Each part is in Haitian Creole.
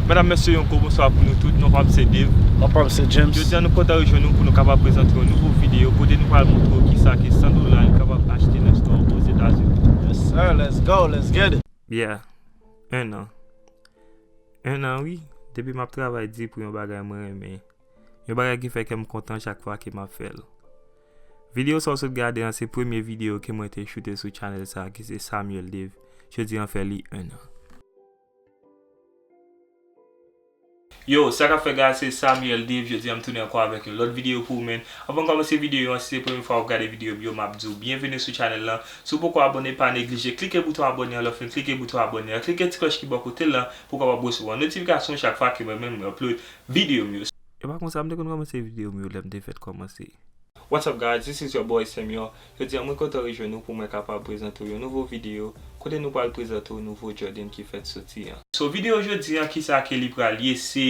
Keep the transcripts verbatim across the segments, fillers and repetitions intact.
Medam, mesye, yon gwo bonswa pou nou tout. Non pa m se Dave. Non pa m se James. Jodi a nou kontan rejwenn nou pou nou kapab prezante yon nouvo videyo kote nou pral montre w kisa ke san dola li kapab achte nan store Ozetazini. Yes sir, let's go, let's get it. Yeah, un an. Un an, wi, depi m ap travay di pou yon bagay mwen renmen. Yon bagay ki fè kè m kontan chak fwa ke m ap fè l. Videyo sa w sot gade an se premye videyo ke mwen te choute sou channel sa ki se Samuel Dave. Jodi an fè li un an. Yo, sa k ap fè guys, se Samuel Dave. Jodi a m tounen ankò avèk yon lòt videyo pou ou, men. Anvan m kòmanse videyo an, si se premye fwa w ap gade videyo m yo, m ap di w byenveni sou channel lan. Si w poko abòne, pa neglije klike bouton abòne an, lè w fin klike bouton abòne an, klike ti klòch ki bò kote l lan pou w kapab resevwa notifikasyon chak fwa ke mwen menm mwen upload videyo m yo. E pa konsa m te konn kòmanse videyo m yo lè m te fèt kòmanse. What's up guys, this is your boy Samuel. Jodi a mwen kontan rejwenn nou pou mwen kapab prezante w yon nouvo videyo kote nou pral prezante w nouvo Jordan ki fèt soti an. So videyo jodi an, kisa ke li pral ye, se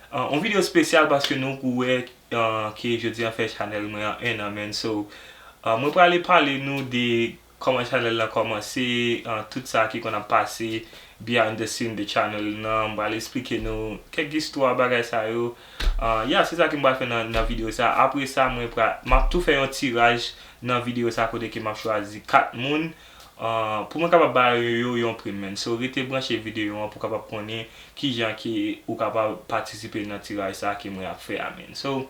uh, yon videyo espesyal paske nou kou wè uh, ke jodi an fè channel mwen an un an, man. So uh, mwen prale pale nou de kòman channel lan kòmanse, uh, tout sa ki konn ap pase behind the scene de channel nan. M pral esplike nou kèk istwa bagay sa yo. Uh, yeah, se sa ke m pral fè nan, nan videyo sa. Apre sa, mwen pral, m ap tou fè yon tiraj nan videyo sa kote ke m ap chwazi kat moun uh, pou mwen kapab ba yo, yo yon prim, man. So rete branche videyo an pou kapab konnen kijan ke ou kapab patisipe nan tiraj sa ke mwen ap fè a, man. So,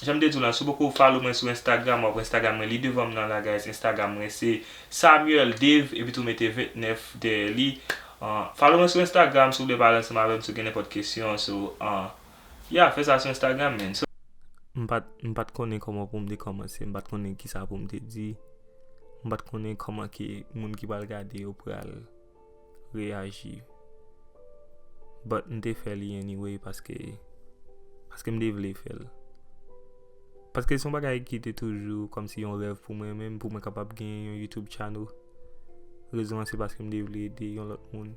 jan m te di w lan, si w poko follow mwen sou Instagram, w ap wè Instagram mwen, li devan m nan la, guys. Instagram mwen se Samuel Dave, epi tou mete vennèf dèyè li. Uh, follow mwen sou Instagram si w vle pale ansanm avè m, si w gen nenpòt kesyon. So, uh, yeah, fè sa sou Instagram, man. So, m pa t, m pa t konnen kòman pou m te kòmanse, m pa t konnen kisa pou m te di, m pa t konnen kòman ke moun ki pral gade yo pral reyaji. But m te fè li anyway paske, paske m te vle fè l. Paske se yon bagay ki te toujou kòmsi yon rèv pou mwen menm, pou mwen kapab gen yon YouTube channel. Rezon an se paske m te vle ede yon lòt moun.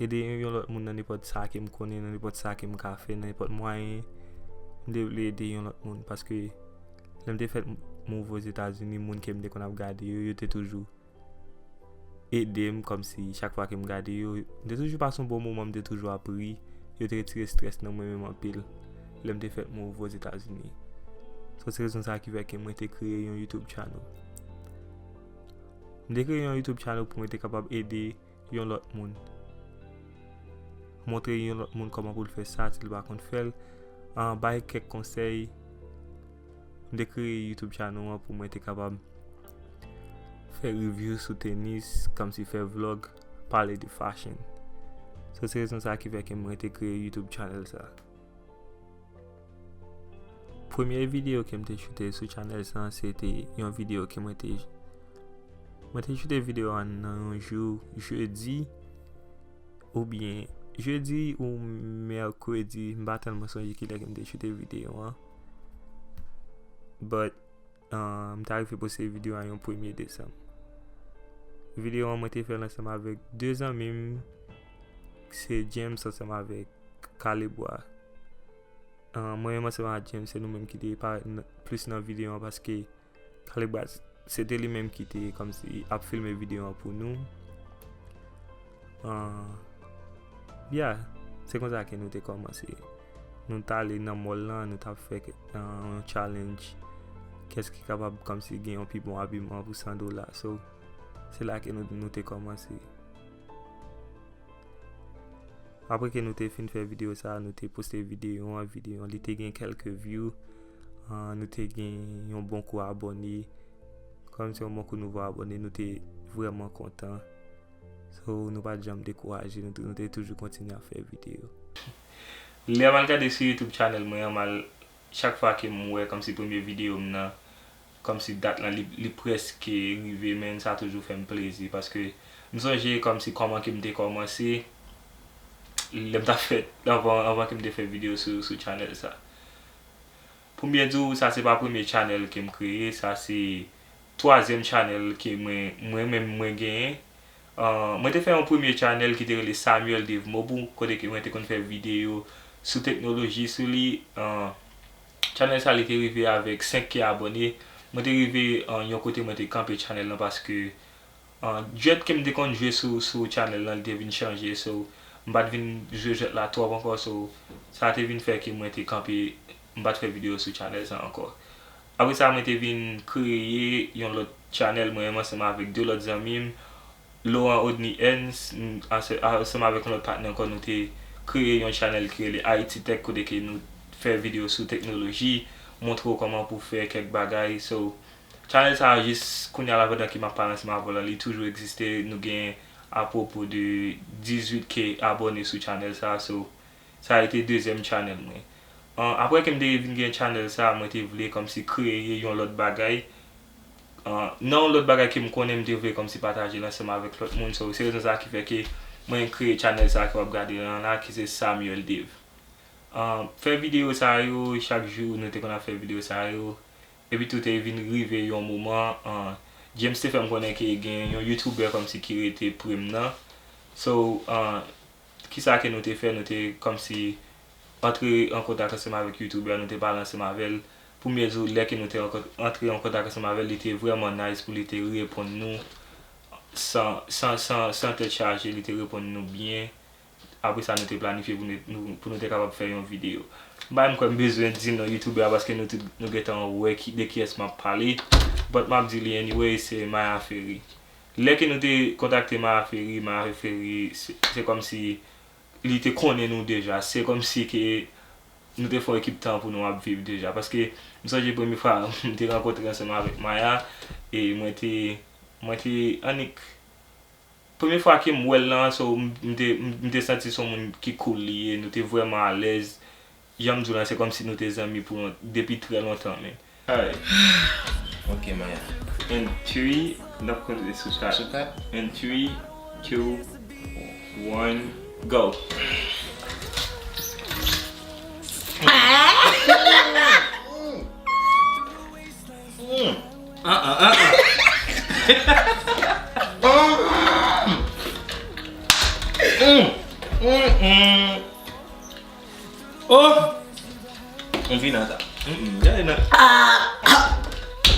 Ede yon, yon lòt moun nan nenpòt sa ke m konnen, nan nenpòt sa ke m ka fè, nan nenpòt mwayen. M te vle ede yon lòt moun paske lè m te fèt m, m rive Ozetazini, moun ke m te konn ap gade yo, yo te toujou ede m, kòmsi chak fwa ke m gade yo, m te toujou pase yon bon moman, m te toujou ap ri, yo te retire estrès nan mwen menm anpil lè m te fèt m rive Ozetazini. So se rezon sa ki fè ke mwen te kreye yon YouTube channel. M te kreye yon YouTube channel pou mwen te kapab ede yon lòt moun. Montre yon lòt moun kòman pou l fè sa, si l pa konn fè l. Ah, bay kèk konsèy. M te kreye YouTube channel an pou mwen te kapab fè review sou tenis, kòmsi fè vlog, pale de fashion. So, se rezon sa ki fè ke mwen te kreye YouTube channel sa. Premye videyo ke m te choute sou channel sa, se te yon videyo ke mwen te, mwen te choute videyo a nan yon jou, jedi, oubyen jedi ou mèkredi, m pa tèlman sonje kilè ke m te choute videyo an. But, uh, m ta rive poste videyo a yon premye desanm. Videyo an mwen te fè l ansanm avèk de zanmi m, se James ansanm avèk Kalebwa. Uh, mwen menm ansanm ak James, se nou menm ki te parèt n-, plis nan videyo an paske Kalebwa, se te li menm ki te kòmsi ap filme videyo an pou nou. Ah, yeah, se konsa ke nou te kòmanse. Nou t ale nan mall lan, nou t ap fè kèk, ah, yon challenge. Kiyès ki kapab kòmsi gen yon pi bon abiman pou san dola. So, se la ke nou, nou te kòmanse. Apre ke nou te fin fè videyo sa, nou te poste videyo an, videyo an, li te gen kèlke view, ah, nou te gen yon bon kou abòne. Kòm se yon bon kou nouvo abòne, nou te vrèman kontan. So, nou pa t janm dekouraje, nou, nou te toujou kontinye ap fè videyo. Lè m al gade sou YouTube channel mwen an, m al, chak fwa ke m wè kòmsi premye videyo m nan, kòmsi dat lan li, li prèske rive, men sa toujou fè m plezi, paske m sonje kòmsi kòman ke m te kòmanse, lè m t ap fè, anvan, anvan ke m te fè videyo sou, sou channel sa. Pou m byen di w, sa se pa premye channel ke m kreye, sa se twazyèm channel ke mwen, mwen menm mwen genyen. Ah, mwen te fè yon premye channel ki te rele Samuel Dave Mobile, kote ke mwen te konn fè videyo sou teknoloji sou li. Ah, channel sa li te rive avèk senk K abòne. Mwen te rive, ah, yon kote mwen te kanpe channel lan paske, ah, jwèt ke m te konn jwe sou, sou channel lan, li te vin chanje. So, M pa t vin jwe jwèt la twòp ankò, so sa te vin fè ke mwen te kanpe, m pa t fè videyo sou channel sa ankò. Apre sa, mwen te vin kreye yon lòt channel, mwen menm ansanm avèk de lòt zanmi m, Laurent Odny Ernst, m, anse-, ansanm avèk yon lòt patnè ankò, nou te kreye yon channel ki rele Haiti Tech, kote ke nou fè videyo sou teknoloji, montre w kòman pou fè kèk bagay. So, channel sa a jis kounye a la pandan ke m ap pale ansanm avè w la, li toujou egziste, nou gen apropo de dizuit K abòne sou channel sa a, so, sa a rete dezyèm channel mwen. An, apre ke m te vin gen channel sa a, mwen te vle kòmsi kreye yon lòt bagay. An, nan yon lòt bagay ke m konnen m te vle kòmsi pataje l ansanm avèk lòt moun. So, se rezon sa a ki fè ke mwen kreye channel sa a ke w ap gade lan la, ki se Samuel Dave. An, fè videyo sa yo, chak jou nou te konn ap fè videyo sa yo. Epi tou te vin rive yon moman, an, James te fè m konnen ke gen yon YouTuber kòmsi ki rete pre m nan. So, an, kisa ke nou te fè? Nou te kòmsi antre an kontak ansanm avèk YouTuber, nou te pale ansanm avè l. Premye jou, lè ke nou te ankò-, antre an kontak ansanm avè l, li te vrèman nice pou li te reponn nou san, san, san, san tèt chaje, li te reponn nou byen. Apre sa, nou te planifye pou nou, nou, pou nou te kapab fè yon videyo. M pa menm kwè m bezwen di non YouTuber a paske nou tout, nou gentan wè ki, de kiyès m ap pale. But m ap di li anyway, se Maya Ferry. Lè ke nou te kontakte Maya Ferry, Maya Ferry, se, se kòmsi li te konnen nou deja. Se kòmsi ke nou te fè yon ekip tan pou nou ap viv deja. Paske m sonje premye fwa m te rankontre ansanm avèk Maya, e mwen te, mwen te annik, premye fwa ke m wè l lan, so, m, m te, m, m te santi se yon moun ki cool li ye, nou te vrèman alèz. Jan m di w lan, se kòmsi nou te zanmi pou yon, depi trè lontan, men. Alright. Ok, Maya. And three, n ap konte sou kat. Sou kat? And three, two, one, go. Mm. Ah, ah, ah, ah. Mm. Mm, mm. Oh! Mwen vin ata. Mm, mm, gade nan. Ah!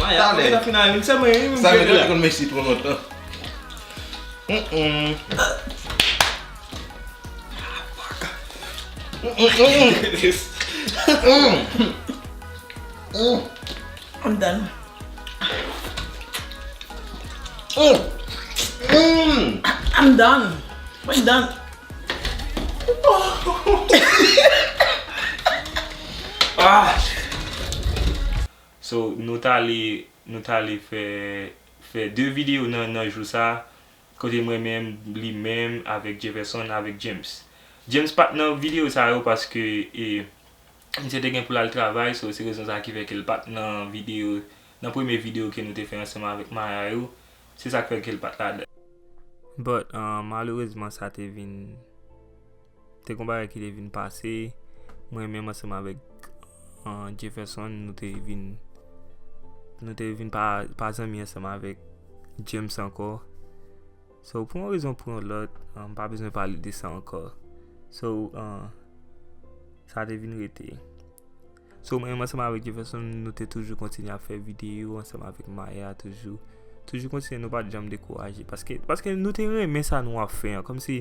Maya, talè. Mwen ta fin a youn, se mwen, youn, sa mwen te konn mesi twò lontan. Mm, mm. Mm, mm, mm, mm. Mm. Mm. I'm done. Mm. Mm. I'm done. Mwen done. Ah. So, nou t ale, nou t ale fè, fè de videyo nan, nan jou sa, kote mwen menm, li menm, avèk Jefferson, avèk James. James pa t nan videyo sa yo paske, e, misye te gen pou l al travay, so se rezon sa ki fè ke l pa t nan videyo, nan premye videyo ke nou te fè ansanm avèk Maya yo. Se sa k fè ke l pa t ladan. But, uh, malerezman, sa te vin, te gon bagay ki te vin pase. Mwen menm ansanm avèk, uh, Jefferson, nou te vin, nou te vin pa, pa zanmi ansanm avèk James ankò. So, pou yon rezon, pou yon lòt, uh, m pa bezwen pale de sa ankò. So, uh, sa te vin rete. So, mwen menm ansanm avèk Jefferson, nou te toujou kontinye ap fè videyo ansanm avèk Maya toujou. Toujou kontinye, nou pa t janm dekouraje. Paske, paske nou te renmen sa nou ap fè an. Kòmsi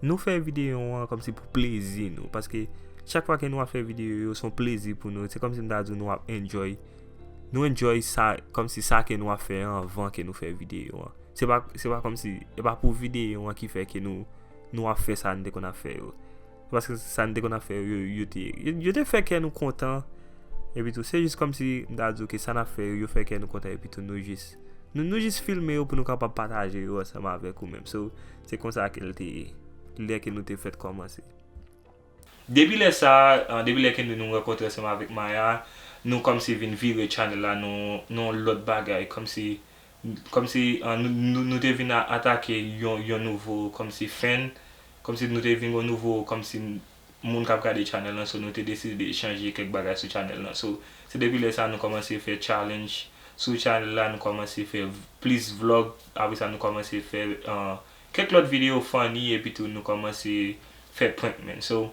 nou fè videyo an kòmsi pou plezi nou. Paske chak fwa ke nou ap fè videyo yo, se yon plezi pou nou. Se kòmsi m ta di w nou ap enjoy. Nou enjoy sa, kòmsi sa ke nou ap fè an anvan ke nou fè videyo an. Se pa, se pa kòmsi, e pa pou videyo an ki fè ke nou, nou ap fè sa n te konn ap fè yo. Paske sa n te konn ap fè yo, yo, yo te, yo, yo te fè kè nou kontan. Epi tou, se jis kòmsi m ta di w ke sa n ap fè yo, yo fè kè nou kontan, epi tou nou jis, nou, nou jis filme yo pou nou kapab pataje yo ansanm avèk ou menm. So, se konsa ke l te ye, lè ke nou te fèt kòmanse. Depi lè sa, ah, depi lè ke nou, nou rankontre ansanm avèk Maya, nou kòmsi vin vire channel la nan, nan yon lòt bagay, kòmsi, kòmsi, ah, nou, nou, nou te vin a-, atake yon, yon nouvo, kòmsi fan, kòmsi nou te vin yon nouvo, kòmsi moun k ap gade channel lan, so nou te deside chanje kèk bagay sou channel lan. So, se depi lè sa nou kòmanse fè challenge sou channel la, nou kòmanse fè v-, plis vlog, apre sa nou kòmanse fè, ah, kèk lòt videyo funny, epi tou nou kòmanse fè prank, man. So,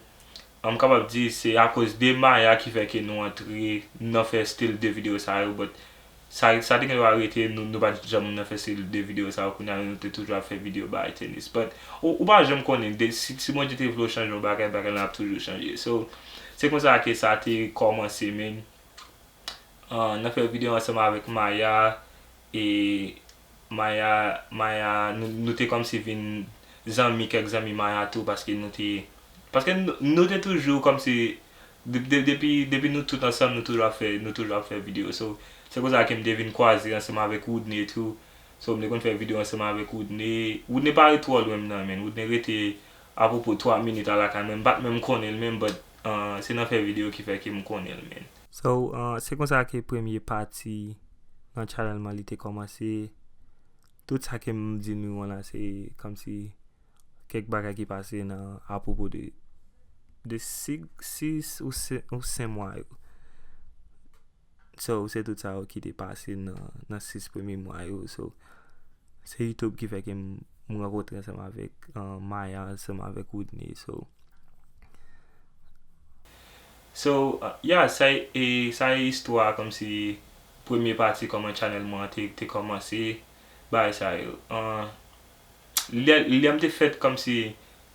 m kapab di se akoz de Maya ki fè ke nou antre nan fè stil de videyo sa yo, but Sa, sa te gen dwa rete, nou, nou pa t janm nan fè seri de videyo sa yo, kounye a nou te toujou ap fè videyo bay tenis. But, ou, ou pa janm konnen, de, si, si Bondye te vle w chanje yon bagay, bagay lan ap toujou chanje. So, se konsa ke sa te kòmanse, men, ah, nan fè videyo ansanm avèk Maya, e Maya, Maya, nou, nou te kòmsi vin zanmi, kèk zanmi Maya tou, paske nou te, paske nou, nou te toujou kòmsi, de, de, depi, depi nou tout ansanm, nou toujou ap fè, nou toujou ap fè videyo. So, se konsa ke m te vin kwaze ansanm avèk Woodney tou. So, m te konn fè videyo ansanm avèk Woodney. Woodney pa ret twò lwen m nan, men. Woodney rete apwopo twa minit a lakay mwen. M pa t menm konnen l menm, but, ah, se nan fè videyo ki fè ke m konnen l, men. So, ah, se konsa ke premye pati nan channel mwen li te kòmanse. Tout sa ke m di nou an la, se kòmsi kèk bagay ki pase nan, apwopo de, de sis, sis ou se, ou senk mwa yo. So, se tout sa yo ki te pase nan, nan sis premye mwa yo. So, se YouTube ki fè ke m, m rankontre ansanm avèk, ah, Maya, ansanm avèk Woodney. So, so, ah, yeah, sa e, e, sa e istwa kòmsi premye pati kòman channel mwen an te, te kòmanse, bagay sa yo. Ah, lè, lè m te fèt kòmsi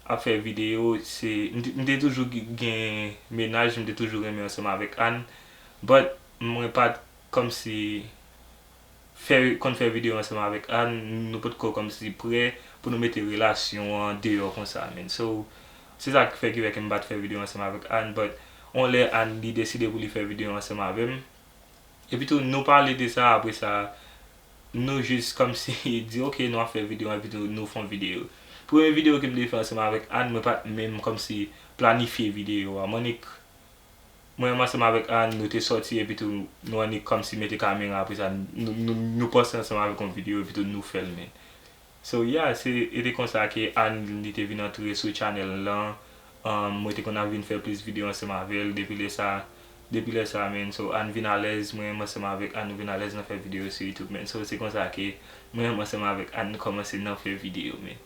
ap fè videyo, se, m te, m te toujou g-, gen mennaj, m te toujou renmen ansanm avèk Ann, but mwen pa t kòmsi fè, konn fè videyo ansanm avèk Ann, nou potko kòmsi prè pou nou mete relasyon an deyò konsa, men. So, se sa k fè ki fè ke m pa t fè videyo ansanm avèk Ann, but yon lè Ann li deside pou li fè videyo ansanm avè m. Epitou nou pale de sa, apre sa, nou jis kòmsi di, "Ok, nou ap fè videyo," epitou nou fè yon videyo. Premye videyo ke m te fè ansanm avèk Ann, mwen pa t menm kòmsi planifye videyo a. Mwen annik, mwen menm ansanm avèk Ann, nou te sòti, epitou nou annik kòmsi mete kamera, apre sa, nou, nou, nou panse ansanm avèk yon videyo, epitou nou fè l, men. So, yeah, se, e te konsa ke Ann, li te vin antre sou channel lan. Um, mwen te konn ap vin fè plis videyo ansanm avè l. Depi lè sa, depi lè sa, men. So, Ann vin alèz, mwen menm ansanm avèk Ann, nou vin alèz nan fè videyo sou YouTube, men. So, se konsa ke mwen menm ansanm avèk Ann kòmanse nan fè videyo, men.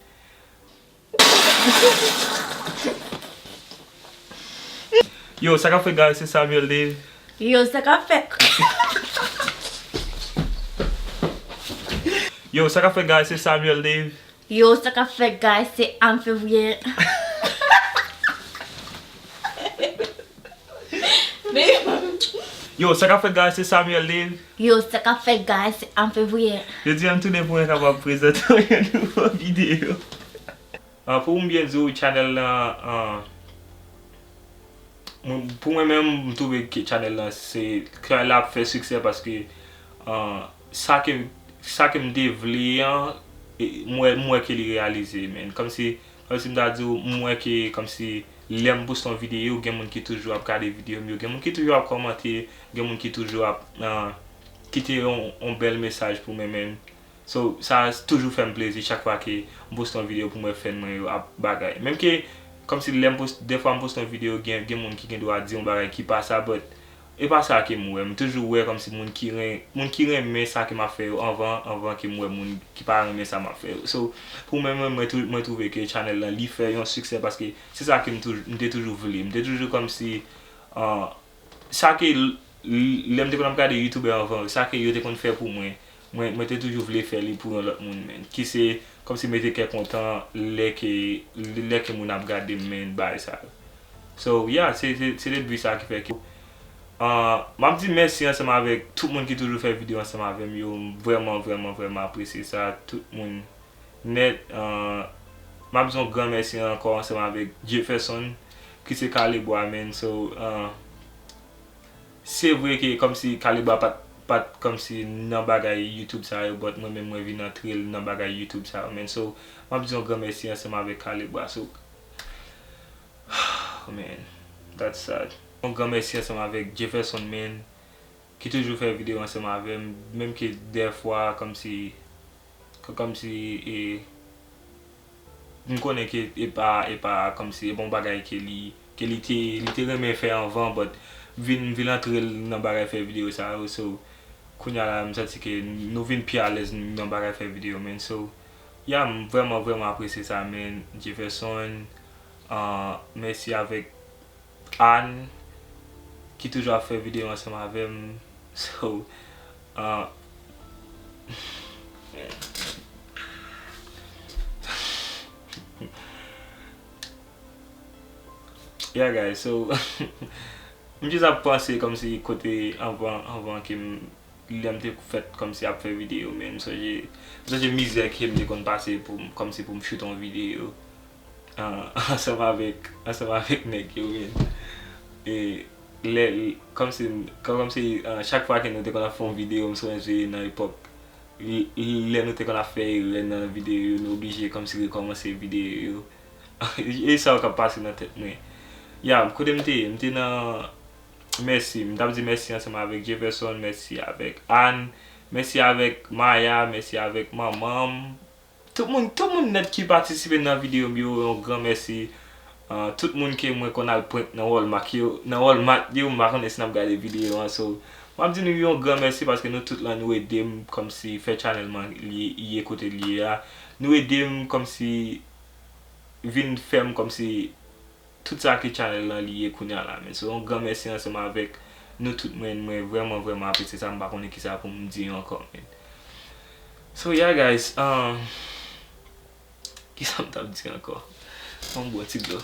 Yo, sa k ap fèt, guys? Se Samuel Dave. Yo, sa k ap fèt? Yo, sa k ap fèt, guys? Se Samuel Dave. Yo, sa k ap fèt, guys? Se Ann Fevriye. Yo, sa k ap fèt, guys? Se Samuel Dave. Yo, sa k ap fèt, guys? Se Ann Fevriye. Jodi a, m tounen pou mwen kapab prezante yon nouvo videyo. Ah, pou m byen di w, channel lan, ah, mwen, pou mwen menm, m twouve ke channel lan, se, ke l ap fè siksè paske, ah, sa ke, sa ke m te vle an, e, m wè, m wè ke li reyalize, men. Kòmsi, kòmsi m ta di w, m wè ke, kòmsi, lè m poste yon videyo, gen moun ki toujou ap gade videyo m yo, gen moun ki toujou ap kòmante, gen moun ki toujou ap, ah, kite yon, yon bèl mesaj pou mwen, men. So, sa toujou fè m plezi chak fwa ke m poste yon videyo pou m wè fèn mwen yo ap bagay. Menm ke, kòmsi lè m post-, dèfwa m poste yon videyo, gen, gen moun ki gen dwa di yon bagay ki pa sa, but e pa sa ke m wè. M toujou wè kòmsi moun ki ren-, moun ki renmen sa ke m ap fè yo anvan, anvan ke m wè moun ki pa renmen sa m ap fè yo. So, pou mwen, mwen, mwen tou-, mwen twouve ke channel lan, li fè yon siksè paske se sa ke m toujou, m te toujou vle. M te toujou kòmsi, ah, sa ke l-, l-, lè m te konn ap gade youtubè anvan yo, sa ke yo te konn fè pou mwen, mwen, mwen te toujou vle fè li pou yon lòt moun, men. Ki se, kòmsi mete kè kontan lè ke, lè ke moun ap gade m, men, bagay sa yo. So, yeah, se, se, se te bi sa ki fè ke, ah, m ap di mèsi ansanm avèk tout moun ki toujou fè videyo ansanm avè m yo. M vrèman, vrèman, vrèman apresye sa. Tout moun nèt, ah, m ap di yon gran mèsi ankò ansanm avèk Jefferson, ki se Kalebwa, men. So, ah, se vre ke kòmsi Kalebwa pa t, pa t kòmsi nan bagay YouTube sa yo, but mwen menm mwen vin antre l nan bagay YouTube sa yo, men. So, m ap di yon gran mèsi ansanm avèk Kalebwa. So, oh man, that's sad. Yon gran mèsi ansanm avèk Jefferson, men, ki toujou fè videyo ansanm avè m, menm ke dèfwa, kòmsi, kò-, kòmsi, e, m konnen ke e pa, e pa, kòmsi, e pa yon bagay ke li, ke li te, li te renmen fè anvan, but vin, vin antre l nan bagay fè videyo sa yo, so, kounye a la, m santi ke nou vin pi alèz nan bagay fè videyo, men, so, yeah, m vrèman, vrèman apresye sa, men, Jefferson, ah, mèsi avèk Ann, ki toujou ap fè videyo ansanm avè m. So, ah, Yeah, guys, so m jis ap panse kòmsi kote anvan, anvan ke m, lè m te fèt kòmsi ap fè videyo, men m sonje, m sonje mizè ke m te konn pase pou m, kòmsi pou m choute yon videyo, ah, ansanm avèk, ansanm avèk nèg yo, men. E lè, kòmsi, kòmsi, ah, chak fwa ke nou te konn ap fè yon videyo, m sonje nan epòk, l-, lè nou te konn ap fè erè nan videyo yo, nou oblije kòmsi rekòmanse videyo yo. E sa yo k ap pase nan tèt mwen. Ya, kote m te ye? M te nan mèsi. M t ap di mèsi ansanm avèk Jefferson, mèsi avèk Anne, mèsi avèk Maya, mèsi avèk manman m. Tout moun, tout moun nèt ki patisipe nan videyo m yo, yon gran mèsi. Ah, tout moun ke mwen konn al prank nan Walmart yo, nan Walmart yo, m pa konnen si n ap gade videyo an, so, m ap di nou yon gran mèsi paske nou tout lan nou ede m kòmsi fè channel mwen li ye kote li ye a. Nou ede m kòmsi vin fè m kòmsi tout sa ke channel lan li ye kounye a la, men. So, yon gran mèsi ansanm avèk nou tout, mwen, mwen vrèman, vrèman apresye sa, m pa konnen kisa pou m di ankò, men. So, yeah, guys, um, kisa m t ap di ankò? Yon bon ti dlo.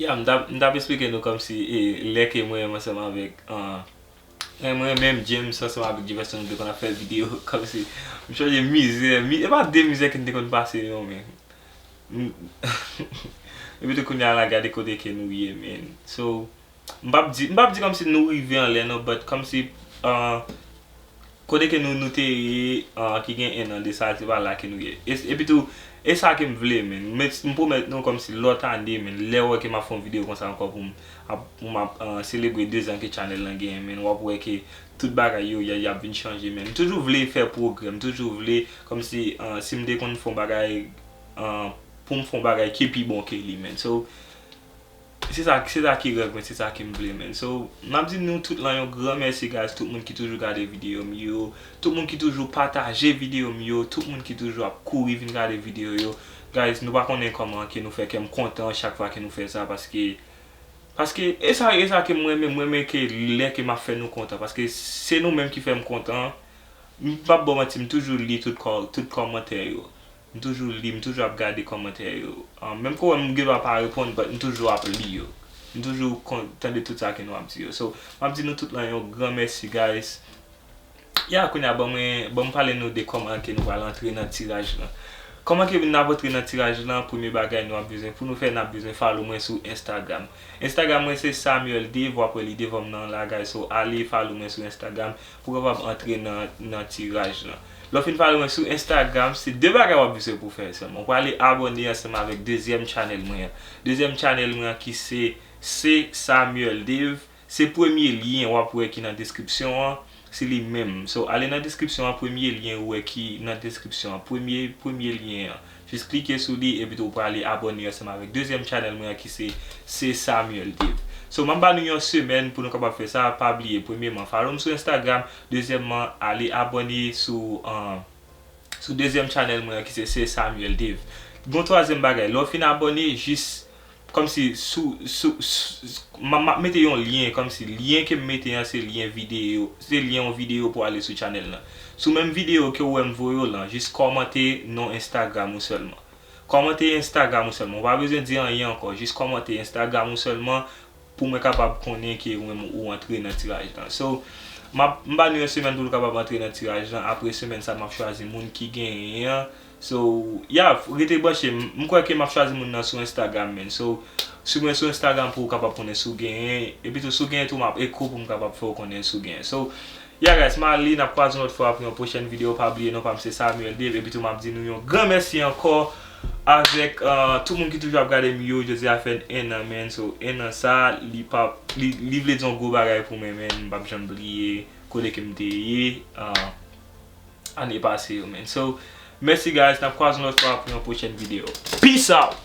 Ya, m t ap, m t ap esplike nou kòmsi, e, lè ke mwen menm ansanm avèk, ah, mwen, mwen menm James ansanm avèk Jefferson nou te konn ap fè videyo kòmsi, m sonje mizè, mi-, e pa de mizè ke n te konn pase non, men. M-, epi tou kounye a la gade kote ke nou ye, men. So, M p ap di, m p ap di kòmsi nou rive anlè non, but kòmsi, ah, kote ke nou, nou te ye, ah, ki gen en an de sa, se pa la ke nou ye. E, epi tou, e sa ke m vle, men. Men m pwomèt nou kòmsi lòt ane, men, lè w wè ke m ap fè yon videyo konsa ankò pou m ap, pou m ap, ah, selebre de zan ke channel lan genyen, men, w ap wè ke tout bagay yo, y a, y ap vin chanje, men. M toujou vle fè pwogrè, m toujou vle, kòmsi, ah, si m te konn fè yon bagay, ah, pou m fè yon bagay ki pi bon ke li, men. So, Se sa, se sa ki rèv mwen, se sa ke m vle, men. So, m ap di nou tout lan yon gran mèsi, guys, tout moun ki toujou gade videyo m yo, tout moun ki toujou pataje videyo m yo, tout moun ki toujou ap kouri vin gade videyo yo. Guys, nou pa konnen kòman ke nou fè kè m kontan chak fwa ke nou fè sa, paske, paske e sa, e sa ke m renmen, m renmen ke lè ke m ap fè nou kontan, paske se nou menm ki fè m kontan. M p ap ba w manti, m toujou li tout kò-, tout kòmantè yo. M toujou li, m toujou ap gade kòmantè yo. Ah, menm ke w wè m gendwa pa reponn, but m toujou ap li yo. M toujou kon-, tande tout sa ke nou ap di yo. So, m ap di nou tout lan yon gran mèsi, guys. Ya, kounye a, ban mwen, ban m pale nou de kòman ke nou pral antre nan tiraj lan. Kòman ke n ap antre nan tiraj lan? Premye bagay nou ap bezwen, pou nou fè, n ap bezwen follow mwen sou Instagram. Instagram mwen se Samuel Dave, w ap wè li devan m nan la, guys. So, ale follow mwen sou Instagram pou w kapab antre nan, nan tiraj lan. Lè w fin follow mwen sou Instagram, se de bagay w ap bezwen pou w fè sèlman. Ou prale abòne ansanm avèk dezyèm channel mwen an. Dezyèm channel mwen an ki se, se Samuel Dave. Se premye lyen w ap wè ki nan deskripsyon an. Se li menm. So, ale nan deskripsyon an, premye lyen ou wè ki nan deskripsyon an. Premye, premye lyen an. Jis klike sou li, epi tou ou prale abòne ansanm avèk dezyèm channel mwen an ki se, se Samuel Dave. So, m ap ba nou yon semèn pou nou kapab fè sa. Pa bliye, premyèman, follow m sou Instagram. Dezyèmman, ale abòne sou, ah, sou dezyèm channel mwen an ki se, se Samuel Dave. Gon twazyèm bagay, lè w fin abòne, jis kòmsi sou, sou, sou, m ap, m ap mete yon lyen, kòmsi lyen ke m mete an, se lyen videyo, se lyen yon videyo pou ale sou channel lan. Sou menm videyo ke w wè m voye w lan, jis kòmante non Instagram ou sèlman. Kòmante Instagram ou sèlman. Ou pa bezwen di anyen ankò, jis kòmante Instagram ou sèlman pou mwen kapab konnen ke ou menm ou antre nan tiraj lan. So, m ap, m ba nou yon semèn pou nou kapab antre nan tiraj lan. Apre semèn sa, m ap chwazi moun ki genyen an. So, ya, rete branche. M, m kwè ke m ap chwazi moun nan sou Instagram, man. So, swiv mwen sou Instagram pou w kapab konnen si w genyen. Epi tou, si w genyen tou, m ap ekri w pou m kapab fè w konnen si w genyen. So, ya, guys, m ale, n ap kwaze yon lòt fwa pou yon pwochèn videyo. Pa bliye non pa m se Samuel Dave. Epi tou, m ap di nou yon gran mèsi ankò avèk, ah, tout moun ki toujou ap gade m yo. Jodi a fè en an, man. So, en an sa, li pa, li, li vle di yon gwo bagay pou mwen, man. M p ap janm bliye kote ke m te ye, ah, ane pase yo, man. So, mèsi, guys. N ap kwaze yon lòt fwa pou yon pwochèn videyo. Peace out!